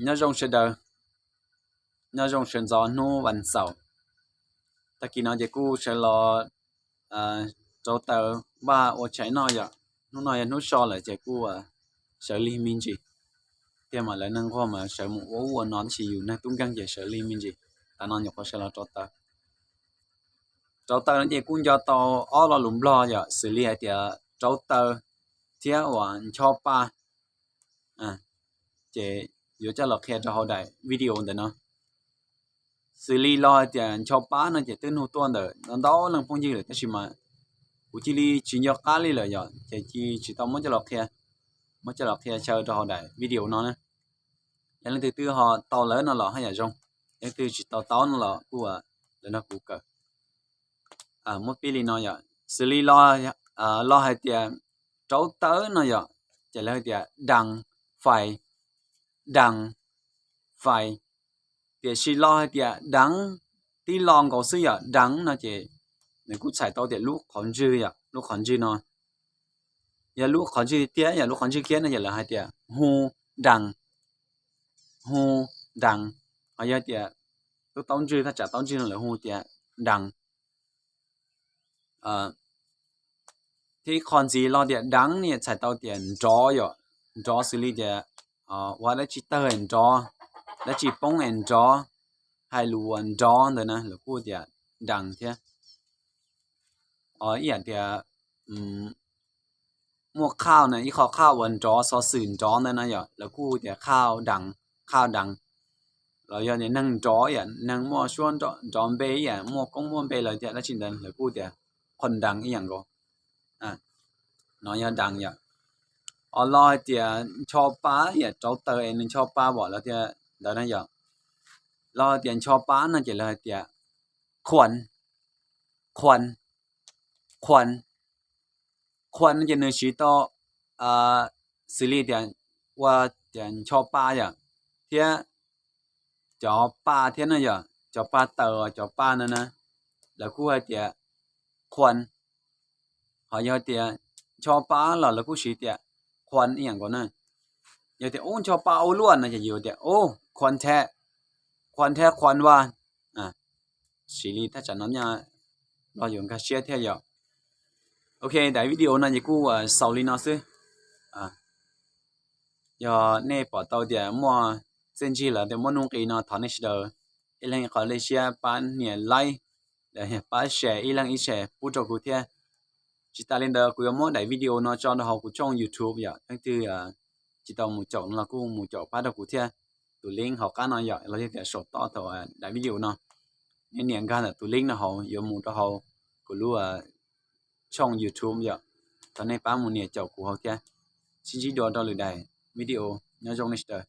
Nyob zoo sawv daws, nyob zoo sawv ntxov hnub vas xaum. Tag kis no ces kuj sawv los rauv taws vaj ua tshais noj yom. Hnub no yog hnub so lawm ces kuj sawv lig me ntsis. Tiag mas lawv neeg nquag mas sawv mus ua ub ua no tab sis yus neeg tub nkeeg ces sawv lig me ntsis. Tav no nyuam qhuav sawv los rauv taws. Rauv taws no ces kuj nco tau ob lo lus Nplog yom, xws li hais tias rauv taws thiab uas ncho pa. Ces yuav coj los qhia rau hauv daim video ntawm no. Xws li lo hais tias ncho pa no ces twb nug tuaj ntawm ntau leej phooj ywg lawm tab sis mas kuv cia li tsis nco qab li lawm yom, ces cia tsis tau muab coj los qhia, muab coj los qhia chaw rau hauv daim video no na. Yog leej twg twb ho tau lawm no los haj yam zoo, leej twg tsis tau tau no los kuj lawv nrog kuv kawm. Muab pib li no yom, xws li lo hais tias rauv taws no yom, ces lawv hais tias dees fais, dees fais. Tiam sis lo hais tias deev tib lo nkaus xwb yom, deev no ces nws kuj txhais tau tias lub qhov ntswg yom, lub qhov ntswg no. Yog lub qhov ntswg thiab yog lub qhov ntswg khiab no ces lawv hais tias hu dees, hu dees. Ho yog tias lub taub ntswg, thaj tsam taub ntswg no lawv hu tias dees. Thiab qhov ntxiv lo tias deev no txhais tau tias nrov yom, nrov xws li tias ua dab tsi tawg es nrov, dab tsi poob es nrov, hais lus uas nrov ntawd na lawv kuj tias dees thiab. Ib yam tias muaj khauj na, ib qho khauj uas nrov xov xwm nrov ntawd na yom, lawv kuj tias khauj dees, khauj dees. Los yog tias neeg nrov, ib yam neeg muaj suab nrov npe, ib yam muaj koob muaj npe lawv tias dab tsi ntawd lawv kuj tias qhuas dees ib yam nkaus. No yog dees yom. Ho lo hais tias ncho pa, ib yam rauv taws es nws ncho pa pom lawv tias ntawd na yom. Lo hais tias ncho pa no ces lawv hais tias qhuas, qhuas, qhuas. Qhuas no ces nws siv tau xws li tias ua tias ncho pa yom, thiab cov pa thiab no yom, cov pa taws, cov pa no na, lawv kuj hais tias qhuas. Ho yog tias ncho pa los lawv kuj siv tias qhuas ib yam nkaus na. Yog tias ub ncho pa ua luaj no ces yus tias ub qhuas thiab, qhuas thiab qhuas vaj. Siv li thaj tsam no los yuav nkag siab thiab yom. Ok, daim video no ces kuj xaus li no xwb. Yog nej pom tau tias muaj txiaj ntsig los tias muaj nuj nqis no thov nej sawv daws ib leeg ib qho lej siab pab nias like, pab share ib leeg ib share pub rau kuv thiab. Tsis tas li ntawd kuv yuav muab daim video no tso rau hauv kuv tshooj YouTube yom, leej twg tsis tau mus caum no los kuj mus caum pab rau kuv thiab. Tus link hauv qab no yom, los yog tias saum toj thaum daim video no, nej nias nkag ntawm tus link no hauv yuav mus rau hauv kuv lub tshooj YouTube yom. Thov nej pab mus nias caum kuv hauv thiab. Sib ntsib dua rau lwm daim video, nyob zoo nej sawv daws.